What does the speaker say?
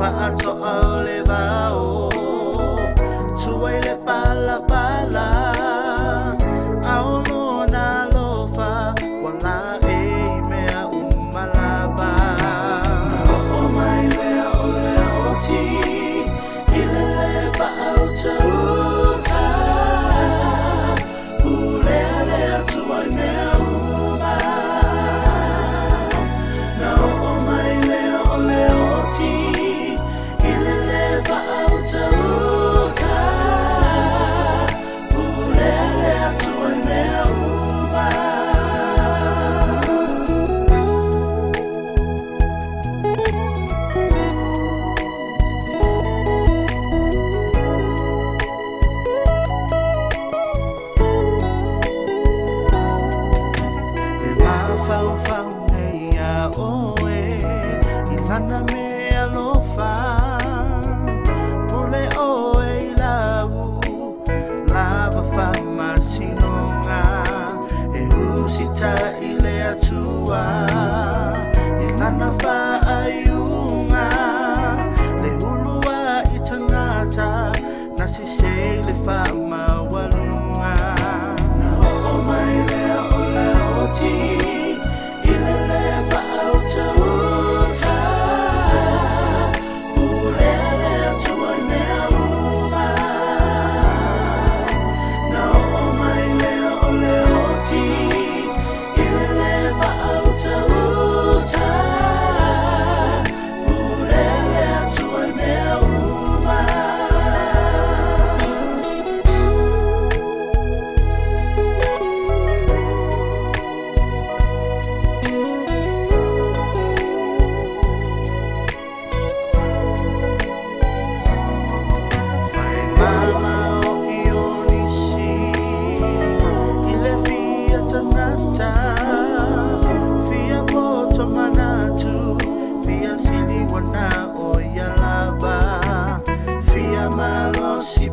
Faatoa o le vao Tua i le palapala Ao lona alofa Ua laei mea uma lava Na oo mai lea o le oti I le le faautauta Pulea le Atua i mea uma Na oo mai lea o le oti I le le faautauta Pulea le Atua i mea uma. Le mafaufau nei ia oe I lana mea alofa Pule oe i lau Lava faamasinoga E usitai le Atua I lana faaiuga Le uluai tagata Na sese i le faamaualuga Na oo mai lea o le oti I le le faautauta Pulea le Atua i mea uma Na oo mai lea o le oti I le le faautauta Pulea le Atua i mea uma. Fai mama o Ionisi I le fia tagata Fia poto manatu Fia siliwana o ia lava Fia malosi.